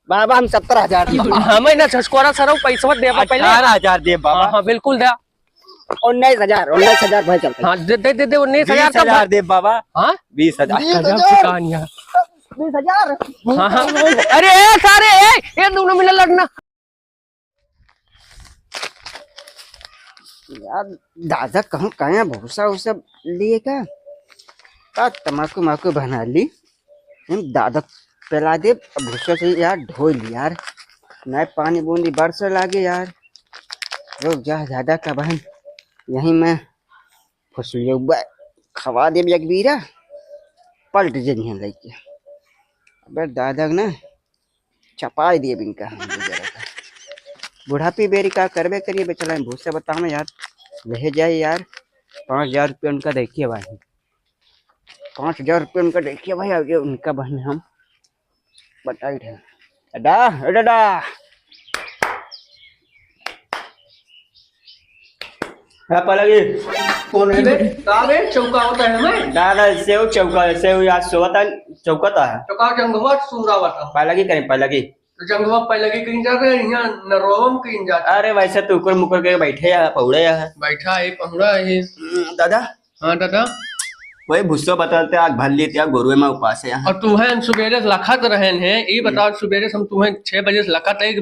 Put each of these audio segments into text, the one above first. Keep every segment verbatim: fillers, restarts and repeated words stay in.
बाबा, हम सत्तर हजार देब। हमें ना छसकोरा सरऊ पैसवा देबा पहले। अठारह हजार देब बाबा। हाँ, हाँ, बिल्कुल दे। उन्नीस हजार, उन्नीस हजार भाई चलते। हाँ, दे, दे, दे, दे, उन्नीस हजार बीस हजार देब बाबा। हाँ? बीस हजार। बीस हजार। गजब की कहानी है। बीस हजार। हाँ, हाँ। अरे, ए, सारे, ए, ये दोनों मिले लड़ना। यार, दादा कहूँ कहाँ भूसा उसा लिए का? का तमाकू माकू बना ली, हम दादा पेला दे। अब भूसा से यार ढोई ली यार, नहीं पानी बूंदी बरसे लागे यार। रुक जा दादा का बहन, यहीं मैं फसलिया खवा दे एक बीरा, पलट जइहैं लइके। अबे दादा ना चपाई दिए बिनका हम गुजरत है। बुढ़ापी बेरी का करबे करिए बेचला, भूसा बताओ ना यार, ले जाए यार, पाँच हजार रुपये उनका देखिए भाई, पाँच हजार रुपये उनका देखिए भाई, आगे उनका बहन हम बताई रहे। दादा, ए दादा। हाँ, पलगी। कौन है बे? का बे? चौका होता है हमें? दादा, सेव चौका है, सेव आज सोवत है, चौकत है। तो का जंगवा सुंगावत है? पलगी करें, पलगी। तो जंगवा पलगी कहीं जाते हैं, यहाँ नरोवम कहीं जाते हैं। अरे, वैसे तो उकर मुकर के बैठे हैं, पौड़े हैं। बैठा है, पहुड़ा है। हम्म, दादा। हाँ, दादा। वही भुस्सो बतलते, आज भर लिए, गोरुए में उपास है। और तू है, हम सुबेरे से लखत रहन है, ये हम्म। बताओ, सुबेरे से हम तुम्हें छह बजे से लखत है,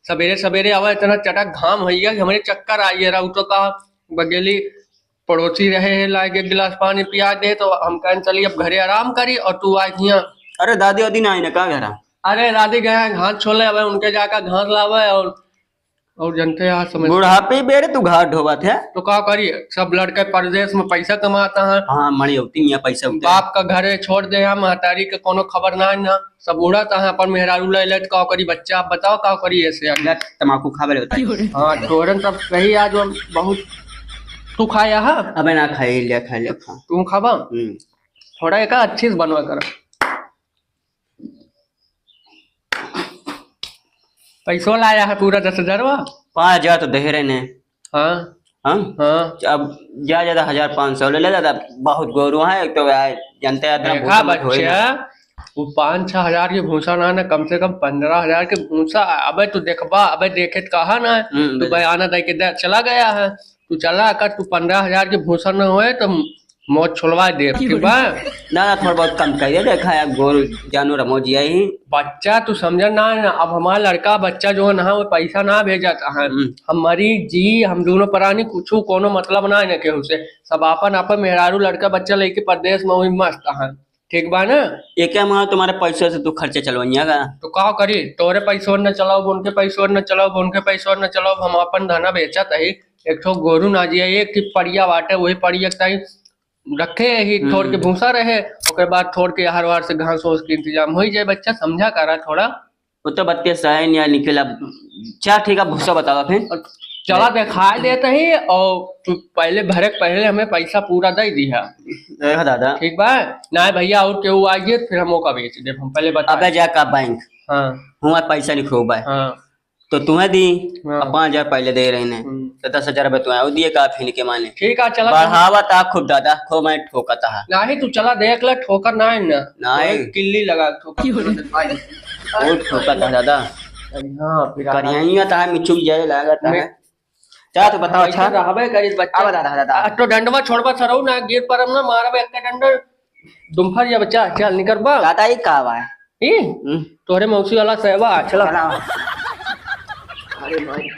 सबेरे सबेरे आवा, इतना चटक घाम होइगा कि हमरे चक्कर आइए रहा। उ तो कहा बगेली पड़ोसी रहे हैं, लाए के गिलास पानी पिया दे, तो हम कहन चली अब घरे आराम करी, और तू आए हियाँ। अरे दादी वादी ना आई ना का घरा? अरे दादी गए हैं घास छोले, अब उनके जाकर घास लावे, और, और जनते यहाँ समझ बुढ़ापे बेरे तू घास ढोबत है। तो का करी, सब लड़के परदेश में पैसा कमाता है। हाँ, मणियौती मियाँ पैसा उठे। बाप का घरे छोड़ दे, हम महतारी के कोनो खबर ना है ना। सब उड़त हैं, अपन मेहरारू ले लेत, का करी बच्चा, आप बताओ का करी ऐसे आगे? ले, तमाकू खावे ले बताई। हाँ, तोरन सब सही आज हम बहुत। तू खाया है? अबे ना खाई, ले खा, ले खा। तू खाबा? हम्म। थोड़ा एक अच्छी से बनवा कर। पैसो लाया है पूरा दस हजार वा? पाँच हजार तो दे रहे ने। हाँ। हाँ? हाँ। अब जा ज्यादा हजार पाँच सौ ले ले दादा, बहुत गोरू है, एक तो यार जानते हैं इतना देखा भूसा मत होए बच्चा, ना। वो पाँच छह हजार के भूसा ना, ना, कम से कम पन्द्रह हजार के भूसा। अबे तू देखबा, अबे देखे त कहा ना, हम्म, तू बिल्कुल। बयाना दे के दे, चला गया है, तू चला कर, तू पन्द्रह हजार के भूसा ना होए तो मौत छोलवा दे, ठीक बा? ना, ना, थोड़ा बहुत कम करिए, देखा है, गोरू जानू रमो जी आई। बच्चा, तू समझा ना, ना, अब हमारा लड़का बच्चा जो है ना, वो पैसा ना भेजत है। हम्म। हम मरी जी, हम दोनों प्राणी कुछू कोनो मतलब ना है ना केहू से। सब आपन, आपन मेहरारू, लड़का, बच्चा लेके परदेश में वही मस्त है। ठीक बा ना? एके मार तुम्हारे पैसों से तू खर्चा चलवइया का? तो का करी? तोरे पैसों न चलाओ, उनके पैसों न चलाओ, उनके पैसों न चलाओ, हम आपन धना बेचत है। एक ठो गोरू ना जिया, एक ठो पड़िया बाटे, वही पड़िया के ताई रखे ही, हम्म। थोड़ के भूसा रहे, ओकर बाद थोड़ के हर वार से घास ओस के इंतजाम होई जाए। बच्चा, समझा करा थोड़ा। वो तो बत्तीस है नहीं निकला। चल ठीक है, भूसा बतावा फिर। चला देखाई देत ही, और तू पहले भरे के पहले हमें पैसा पूरा दे दिहा। देखा दादा। ठीक बा? ना भैया, और केहू आइए, फिर हम ओका बेच देब, हम पहले बता अबे देब। जा का बैंक। हाँ। हुआ पैसा नहीं खूब है। हाँ। तो तुम्हें दी, हाँ। अब पाँच हजार पहले दे रहे ने, हम्म। तो दस हजार रुपये तुम्हें और दिए का फिर के माने। ठीक है, चला। बढ़ावा ता खूब दादा, खूब मैं ठोका ता। नहीं, तू चला देख ले, ठोकर ना है ना। नहीं। कोई किल्ली लगा, ठोकर क्यों? भाई। बहुत ठोका ता दादा। अरे हाँ, फिर करियानिया ता है, मिचुक जाए लगा ता मैं है। चला तो बताओ, अच्छा। रहबे करी बच्चा। अब दादा, दादा। आ, तो डंडवा छोड़बा सरऊ ना, गिर परम ना, मारबे एक डंडा। दुम्फर या बच्चा, चल निकर बा। दादा, ई का बा? ई? हम्म। तोहरे मौसी वाला सेवा, चला। चला। अरे भाई।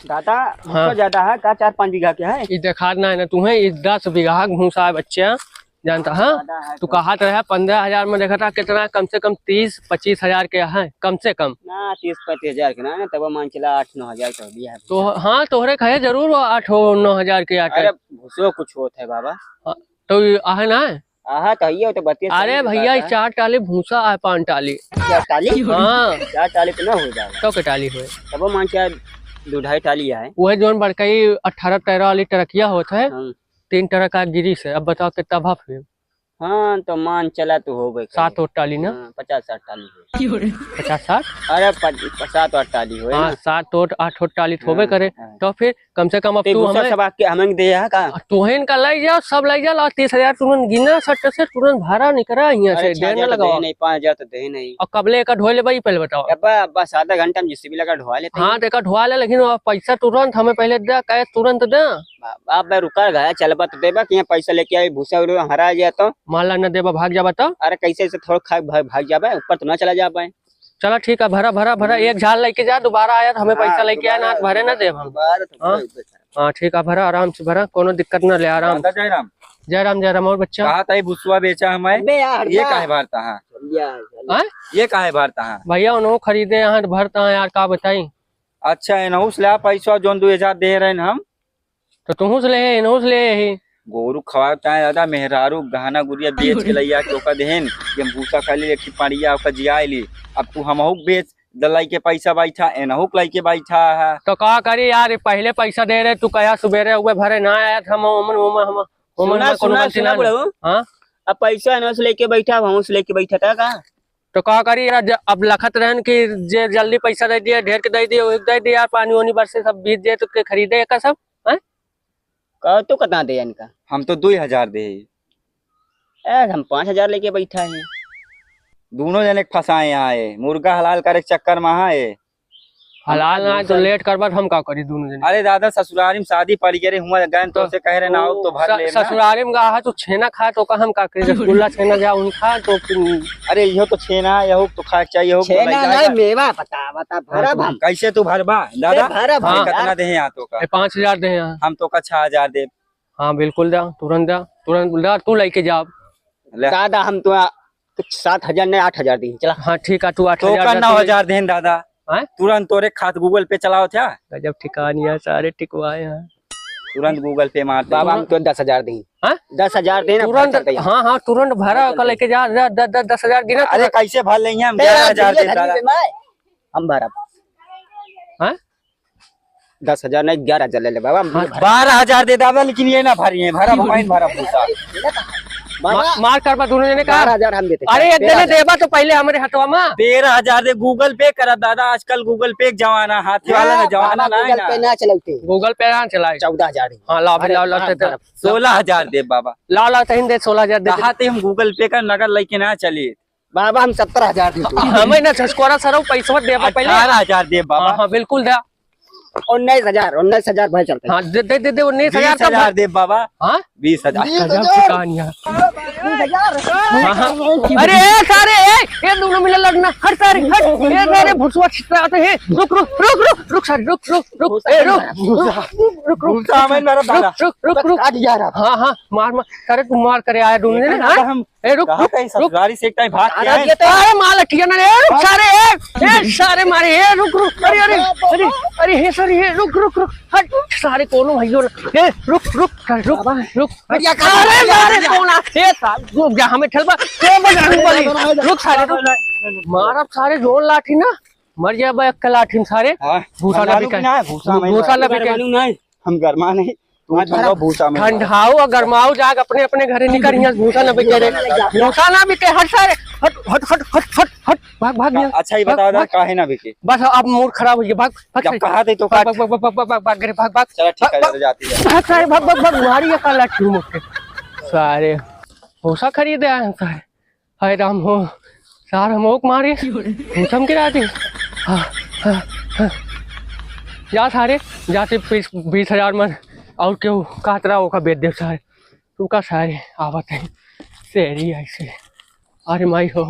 दादा, हाँ। भूसा ज्यादा है का? चार पाँच बीघा के है? ई देखात ना है ना तुम्हें, ई दस बीघा भूसा है बच्चा, जानता हाँ? ज्यादा है तू तो। कहा तो है पन्द्रह हजार में देखा था कितना, कम से कम तीस पच्चीस हजार के है, कम से कम। ना, तीस पैंतीस हजार के ना, ना, तब मान चला आठ नौ हजार कर दिया है तो भूसा। हाँ, तोहरे कहे जरूर वो आठ हो नौ हजार के आटे। अरे, भूसो कुछ होत है बाबा। हाँ, तो ई आहे ना? आहा, तो ये तो बत्तीस अरे चालीस भैया, बात ये है। चार टाली भूसा है, पाँच टाली। चार टाली? हाँ। चार टाली तो ना हो जाएगा। तो के टाली होए? तबो मान के दो ढाई टाली है। वही जोन बड़कई अठारह टायर वाली ट्रकिया होत है, हाँ। तीन ट्रक का गिरी से। अब बताओ कितना भाफ हुई? हाँ, तो मान चला तू होबे करे। सात ओट टाली ना? हाँ, पचास साठ टाली होई। पचास साठ? अरे, पच-, सात आठ टाली होई हाँ, ना। सात ओट, आठ ओट टाली तो होबे हाँ, करे। हाँ। तो फिर कम से कम अब ते तू दूसरा हमें सब आके हमें दे यहाँ का? तोहेन का लाई जा, सब लाई जा, ला तीस हजार तुरंत गिना, सट्टे से तुरंत भरा निकरा यहाँ अरे, से, छह देर हजार न तो लगावा। दे नहीं, पाँच हजार तो दे नहीं। और कबले एका ढोए लेबा, ई पहले बताओ। अब्बा, अब्बा, आधा घंटा में जेसीबी लगा ढोआ लेते हाँ, हैं। तो एका ढोआ ले, लेकिन अब पैसा तुरंत हमें पहले दे, cash तुरंत दे। बा-, बाप बे, रुका, घर चलबा तो देबा कि यहाँ पैसा लेके आई, भूसा उड़े हरा जाए तो। मान ला न देबा, भाग जाबा तो। अरे, कैसे ऐसे थोड़ा खा भाग, भाग जाबे, ऊपर तो ना चला जाबे। चला ठीक है, भरा, भरा, भरा, हम्म। एक झाल लेके जा, दोबारा आया तो हमें हाँ, पैसा लेके आया, ना दोबारा, तो भरे ना दोबारा, देब हम। दोबारा तो हाँ। भाई, भाई। हाँ, ठीक है, भरा, आराम से भरा, कोनो दिक्कत ना ले, आराम। दादा जय राम। जय राम, जय राम, और बच्चा? कहा था ये भुसुआ बेचा हमारे? अबे यार, ये जा। काहे भरता है? जल्दी आ, जल्दी। हाँ? ये काहे भरता है? भैया, उन्हों खरीदे यहाँ भरता है यार, का बताई? अच्छा, एनहू से ला पैसा, जौन दो हजार दे रहे हैं हम। तो तुहू से ले, इनहू से ले ही। गोरू खवाए ताए दादा, मेहरारू गहना गुरिया बेच के लइया के ओका देहेन, कि हम भूसा खा ली, एक ठे पड़िया ओका जियाए ली। अब तू हमहू के बेच द, लइके पैसा बैठा, एनहू के लइके बैठा है। तो का करी यार, पहले पैसा दे रहे, तू कहा सुबेरे उबे भरे ना आया था, हम ओमन, ओमन, हम, ओमन सुना, में कोनो सुना, गलती सुना ना। बुढ़ऊ। हाँ? अब पैसा एनहू से लेके बैठा, अब हमहू से लेके बैठा था का? तो का करी यार, ज-, अब लखत रहन कि जे जल्दी पैसा दे दिया, ढेर के दे दिया, वही दे दिया यार, पानी वानी बरसे, सब भीज जाए, तो के खरीदे का सब, हैं? का तू कितना दे इनका? हम तो दुई हजार दे। ए, हम पाँच हजार लेके बैठा है। दोनों जने के फंसाए यहाँ है, मुर्गा हलाल करे के चक्कर में है। हलाल ना है तो लेट करबा तो हम का करी दोनों जने? अरे दादा, ससुरारी में शादी पड़ गए रे, हुआ गए तो से कह रहे ना, आओ तो भर स-, लेना। ससुरारी में गा है तो छेना खा तो का हम का करी? रसगुल्ला छेना जा उन खा तो फिर अरे इहो तो छेना, यहो तो खाए के चाहिए, यहो तो छेना लइका नहीं, का। मेवा बता, बता, हाँ, भरब तो हम। कैसे तू भरबा दादा? भरब हम। कितना दे यहाँ तो का? ए, पाँच हजार दे यहाँ। हम तो का छह हजार दे। हाँ, बिल्कुल दा, तुरंत दा, तुरंत दा, तू लइके जा। ले। दादा, हम तो आ, सात हजार नहीं, आठ हजार दी, चला। हाँ, ठीक है, तू तो आठ हजार का दा, नौ हजार देन दादा। हैं? तुरंत तोरे खात Google Pay चलाओ था। गजब ठिकानिया, सारे टिकवाए हैं। तुरंत Google Pay मार दे। बाबा, हम तो दस हजार दी। हाँ? दस हजार देना, तुरंत, भर चलते हैं। हाँ, हाँ, तुरंत भरा भर का चलते लेके जा, जा, द-, द-, दस हजार गिना अरे, तुरंत। कैसे भर लेंगे हम? तेरा ग्यारह हजार दे दिए दादा। धनी में, हम भरब। हाँ? दस हजार नहीं, ग्यारह हजार ले ले बाबा, हम हाँ। भरब। बारह हजार दे दादा, लेकिन ये ना भरिए, भरब, हम नहीं भरब भूसा। बाबा, मा-, मार करबा दोनों जने का। बारह हजार हम देते। अरे, एक तेरह जने हजार। देबा तो पहले हमरे हथवा में। तेरह हजार दे, Google Pay करा दादा, आजकल Google Pay के जमाना, हाथी वाला ना हाँ, जमाना बाबा, ना है Google ना। Pay ना चलाते। Google Pay ना चलाए। चौदह हजार ही। हाँ, लाओ, अरे, लाओ, लाओ, हाँ, ते, ते। भरब। सोलह हजार दे बाबा। लाओ, लाओ, तहिन दे सोलह हजार दे। कहा ते हम Google Pay का नगद लेके ना चली। बाबा, हम सत्तर हजार दी तू। हमें ना छसकोरा सरऊ पैसवा देबा पहले। अठारह हजार दे बाबा। हाँ, हाँ, बिल्कुल दे। उन्नीस हजार, उन्नीस हजार भाई चलते। हाँ, दे, दे, दे, दे, उन्नीस हजार बीस हजार का दे बाबा। हाँ? बीस हजार। गजब की कहानी है। बीस हजार। हाँ, हाँ। अरे, ए, सारे, ए, ये दोनों मिला लड़ना। हट सारे, हट। ये सारे भुसुआ छितराते हैं। रुक, रुक, रुक, रुक, रुक सारे, रुक, रुक, रुक। ए, रुक, रुक, रुक, रुक, रुक। भूसा हमें मारा दादा। रुक, रुक, रुक, रुक। काट यार आप। हाँ, हाँ, मार, मार। सारे तू मार करे आया दोनों ने, हाँ? हम ए, रुक, कहाँ रुक, कहीं रुक। ससुरारी से एक टाइम भाग के आए। ये तो अरे, माल अटिया ना रे, रुक, सारे, ए, ए, सारे मारे, ए, रुक, रुक, अरे, अरे, अरे, अरे, हे, सारे, ए, रुक, रुक, रुक, हट, सारे, कोनो भइयो ना, ए, रुक, रुक, रुक, रुक, रुक, अरे, सारे, सारे, कौन आ, ए, सारे, रुक जा, हमें ठेलबा, ए, बजरंग बली, रुक, सारे, रुक, मारब, सारे, जोन लाठी ना, मर जाबा एक लाठी में, सारे, हाँ, भूसा ना बिकाए, भूसा ना बिकाए। हम गरमा नहीं। तू आज ठंडा भरा भूसा में ठंडाओ और गरमाओ, जाके अपने, अपने घरे निकर, यहाँ भूसा ना बिके रे। भूसा ना बिके, हट सारे, हट, हट, हट, भाग, भाग यहाँ। अच्छा, ये भाग, बता दे, भाग। काहे ना बिके? बस अब मूड खराब हो गया, भाग, भाग जब सारे। कहा थे तो भाग, काट। भाग, भाग, भाग, भाग, भाग, भाग, भाग, भाग। चला, ठीक है, भाग, जा, जा, जा। भाग सारे, भाग, भाग, भाग, मारी ये काला ठुमक के। सारे, भूसा खरीदे आए हैं सारे। हाय राम हो, सार हमहू के मारे, भूसा में गिरा दे। हाँ, हाँ, हाँ। जा सारे, जाते बीस, बीस हजार में और केहू कहत रहा, ओका बेच दे सारे। रुका सारे, आवत है। तेरी ऐसे। अरे माई हो।